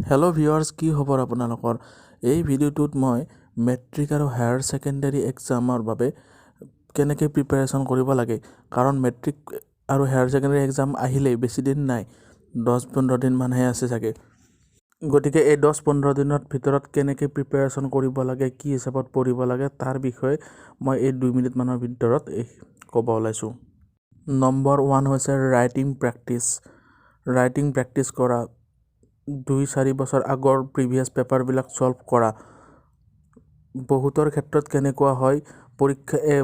Hello' viewers, কি খবৰ আপোনালোকৰ? এই ভিডিঅ'টোত মই মেট্ৰিক আৰু হায়াৰ ছেকেণ্ডেৰী এক্সামৰ বাবে কেনেকৈ প্ৰিপেৰেশ্যন কৰিব লাগে, কাৰণ মেট্ৰিক আৰু হায়াৰ ছেকেণ্ডেৰী এক্সাম আহিলেই, বেছি দিন নাই, 10-15 দিনমানহে আছে চাগে। গতিকে এই 10-15 দিনৰ ভিতৰত কেনেকৈ প্ৰিপেৰেশ্যন কৰিব লাগে, কি হিচাপত পঢ়িব লাগে, তাৰ বিষয়ে মই এই 2 মিনিটমানৰ ভিতৰত এই ক'ব ওলাইছোঁ। নম্বৰ 1 হৈছে ৰাইটিং প্ৰেক্টিছ। ৰাইটিং প্ৰেক্টিছ কৰা, 2-4 বছৰ আগৰ প্ৰিভিয়াছ পেপাৰবিলাক ছল্ভ কৰা। বহুতৰ ক্ষেত্ৰত কেনেকুৱা হয়,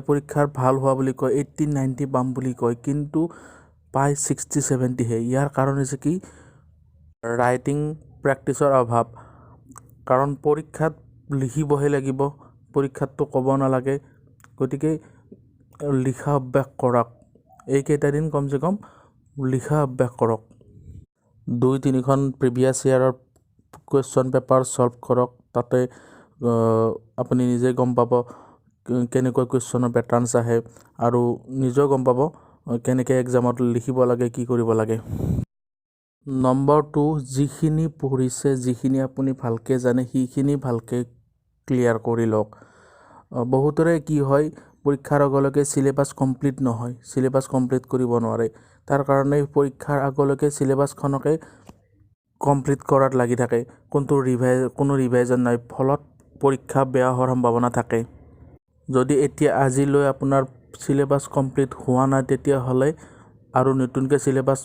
পৰীক্ষাৰ ভাল হোৱা বুলি কয়, 80-90 পাম বুলি কয়, কিন্তু পায় 60-70হে। ইয়াৰ কাৰণ হৈছে কি? ৰাইটিং প্ৰেক্টিছৰ অভাৱ। কাৰণ পৰীক্ষাত লিখিবহে লাগিব, পৰীক্ষাততো ক'ব নালাগে। গতিকে লিখা অভ্যাস কৰক। এইকেইটা দিন কমচে কম লিখা অভ্যাস কৰক। 2-3খন প্ৰিভিয়াছ ইয়েৰৰ কুৱেশ্যন পেপাৰ ছল্ভ কৰক। তাতে আপুনি নিজে গম পাব কেনেকুৱা কুৱেশ্যনৰ পেটাৰ্ণছ আহে আৰু নিজেও গম পাব কেনেকৈ এক্সামত লিখিব লাগে, কি কৰিব লাগে। নম্বৰ 2, যিখিনি পঢ়িছে, যিখিনি আপুনি ভালকৈ জানে, সেইখিনি ভালকৈ ক্লিয়াৰ কৰি লওক। বহুতৰে কি হয়, পৰীক্ষাৰ আগলৈকে চিলেবাছ কমপ্লিট নহয়, চিলেবাছ কমপ্লিট কৰিব নোৱাৰে। তাৰ কাৰণে পৰীক্ষাৰ আগলৈকে চিলেবাছখনকে কমপ্লিট কৰাত লাগি থাকে, কোনো ৰিভাইজন নাই। ফলত পৰীক্ষা বেয়া হোৱাৰ সম্ভাৱনা থাকে। যদি এতিয়া আজিলৈ আপোনাৰ চিলেবাছ কমপ্লিট হোৱা নাই, তেতিয়াহ'লে আৰু নতুনকৈ চিলেবাছ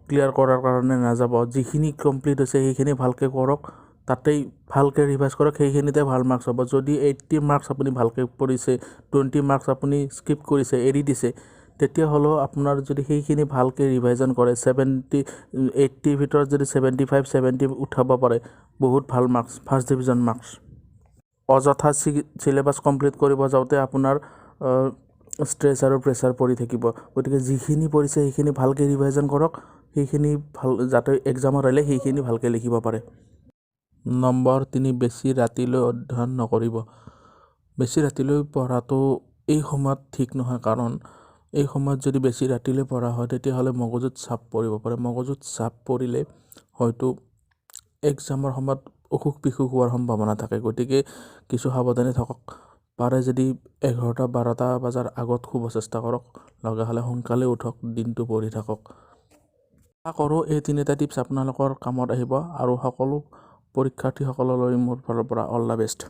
ক্লিয়াৰ কৰাৰ কাৰণে নাযাব। যিখিনি কমপ্লিট হৈছে, সেইখিনি ভালকৈ কৰক, তাতেই ভালকৈ ৰিভাইজ কৰক, সেইখিনিতে ভাল মাৰ্কছ হ'ব। যদি 80 মাৰ্কছ আপুনি ভালকৈ পঢ়িছে, 20 মাৰ্কছ আপুনি স্কিপ কৰিছে, এৰি দিছে, তেতিয়াহ'লেও আপোনাৰ যদি সেইখিনি ভালকৈ ৰিভাইজন কৰে, 70 80ৰ ভিতৰত যদি 75-70 উঠাব পাৰে, বহুত ভাল মাৰ্কছ, ফাৰ্ষ্ট ডিভিজন মাৰ্কছ। অযথা চিলেবাছ কমপ্লিট কৰিব যাওঁতে আপোনাৰ ষ্ট্ৰেছ আৰু প্ৰেছাৰ পৰি থাকিব। গতিকে যিখিনি পঢ়িছে, সেইখিনি ভালকৈ ৰিভাইজন কৰক, সেইখিনি ভাল যাতে এক্সামত আহিলে সেইখিনি ভালকৈ লিখিব পাৰে। নম্বৰ 3, বেছি ৰাতিলৈ অধ্যয়ন নকৰিব। বেছি ৰাতিলৈ পঢ়াটো এই সময়ত ঠিক নহয়, কাৰণ এই সময়ত যদি বেছি ৰাতিলৈ পঢ়া হয়, তেতিয়াহ'লে মগজুত চাপ পৰিব পাৰে। মগজুত চাপ পৰিলে হয়তো এক্সামৰ সময়ত অসুখ বিসুখ হোৱাৰ সম্ভাৱনা থাকে। গতিকে কিছু সাৱধানে থাকক। পাৰে যদি 11টা-12টা বজাৰ আগত শুব চেষ্টা কৰক, লগা হ'লে সোনকালে উঠক, দিনটো পঢ়ি থাকক। আশা কৰোঁ এই তিনিটা টিপছ আপোনালোকৰ কামত আহিব আৰু সকলো পৰীক্ষাৰ্থীসকললৈ মোৰ ফালৰ পৰা অল the best.